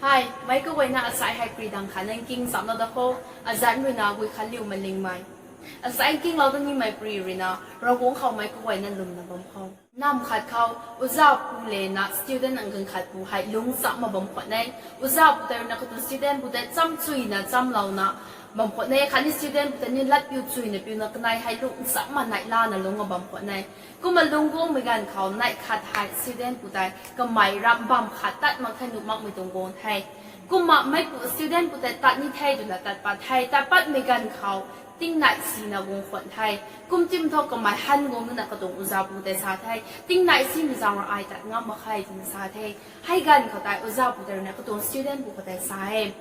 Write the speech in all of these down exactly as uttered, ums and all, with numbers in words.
Hei, meic kaguayna asai hei pri dang khat nang king chamlou da kho, azanc ruina gui khat liu malingmei. Asai kinglou da nimei pri ruina, Ravguangc khou meic kaguayna lwmna bam kho. Nam khat khou, uza pu lena student ang ganv khat pu hei lungc cham mak bam khwan e. Uza pu tei ruina katuang student pu tei chamchuina chamlouna bam khwan e, khatni student pu tei ni lat piu chuina piuna kanei hei lungc cham mak neih lana lungc a bam khwan e. Kumna lungc guangmei ganv khou neih khat hei student pu tei kamei ram bam khat tat mak the nuh makmei tuang guang the. Kumna meic pu student pu tei tat ni the twna tat pat the, tat patmei ganv khou tingneih sina guang khwan the. Kum tim thu kamei han guang nuna katuang uza pu tei sa the, tingneih simei zaeng rui ai tat ngam mak khe twna sa the. Hei ganv khou tei uza pu tei ruina katuang student pu khou tei sa e,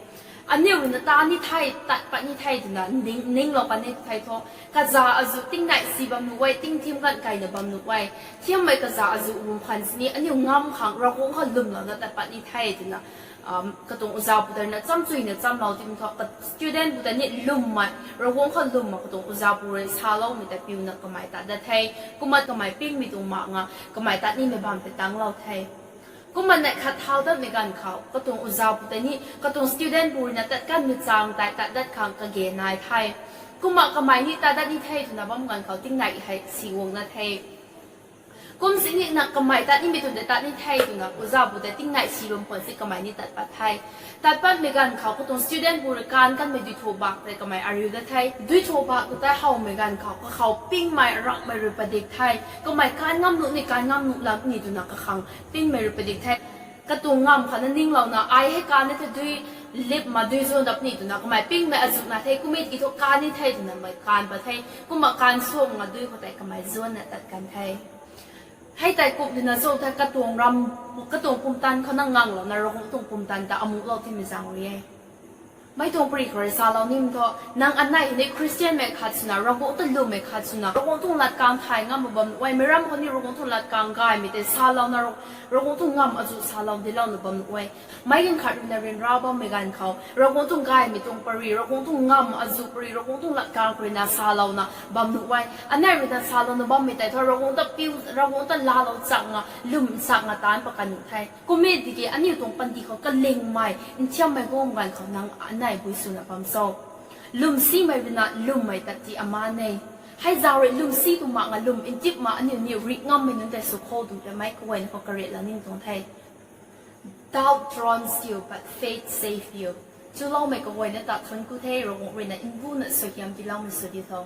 aniu ruina tat ni the, tat pat ni the twna ning, ninglou kan ni the thu, kaza azuh tingneih si bam nuh e, tingthim ganv kaina bam nuh e. Thiammei kaza azuh rum khwan sini aniu ngam khang Ravguangc khou lwmlouna tat pat ni the twna katuang uza pu tei ruina chamchuina chamlou tim thu student pu tei ni lwmmei, Ravguangc khou lwmna katuang uza pu rui saloumei ta piuna kamei tat dat the. Kumna kamei pingmei tuang mak nga kamei tat nimei bam tei tanglou the. Kumna neih khat thau datmei ganv khou katuang uza pu tei ni katuang student pu ruina tat kanmei chang tei tat dat khang kage nai the. Kumna kamei ni tat dat ni the twna bam ganv khou tingneih hei si guang na the. Kum sini na kamei tat nimei tuang tei tat ni the twna uza pu tei tingneih si bam khwan si kamei ni tat pat the. Tat patmei ganv khou katuang student pu rui kan kanmei duithu bak tei kamei ariu dat the. Duithu bak tei howmei ganv khou kakhou pingmei rammei rui padik the. Kamei kan ngam nuh ni kan ngam nuh lam ni twna kakhang pingmei rui padik the. Katuang ngam khou na ninglouna ai hei kan ni the, dui lip ma dui zuan dap ni twna kamei pingmei azuh na the, kum e tiki thu kan ni the twna mei kan pat the. Kumna kan suang nga dui khou tei kamei zuanna tat kan the. Hei tei kum twna cho the, katuang ram, katuang pumtan khou na nganglouna Ravguangc tuang pumtan ta amuhlou timei zaeng rui e. Mei tuang pari khou rui salou nim thu, nang anei hei ni Christianmei khat swna, Ravguangc ta lwmmei khat swna, Ravguangc tuang lat kang thay ngam mak bam nuh e, meic ram khou ni Ravguangc tuang lat kang gaymei tei salouna, Ravguangc tuang ngam azuh salou dilouna bam nuh e. Meic ganv khat ruina ryanra bammei ganv khou Ravguangc tuang gaymei tuang pari, Ravguangc tuang ngam azuh pari, Ravguangc tuang lat kang pari na salouna bam nuh e. Anei ruina salouna bammei tei thu Ravguangc ta piu, Ravguangc ta laalou chakna, lwm chakna taanc pat kan nuh the. Kum e tiki aniu tuang panty khou kalingmei nthiammei guang ganv khou nang anei bui swna bam cho? Lwmsimei ruina lwmmei tat ti ama ne. Hei zaeng rui lwmsi tu mak nga lwm ntip ma aniu ni rik ngammei nunc tei sw khou tu tei meic kaguayna khou kariatlou ning tuang the. Doubt drowns you, but faith save you. Chuloumei kaguayna ta thuanc ku the, Ravguangc ruina mbuna suaihiam tiiloumei sw di tho.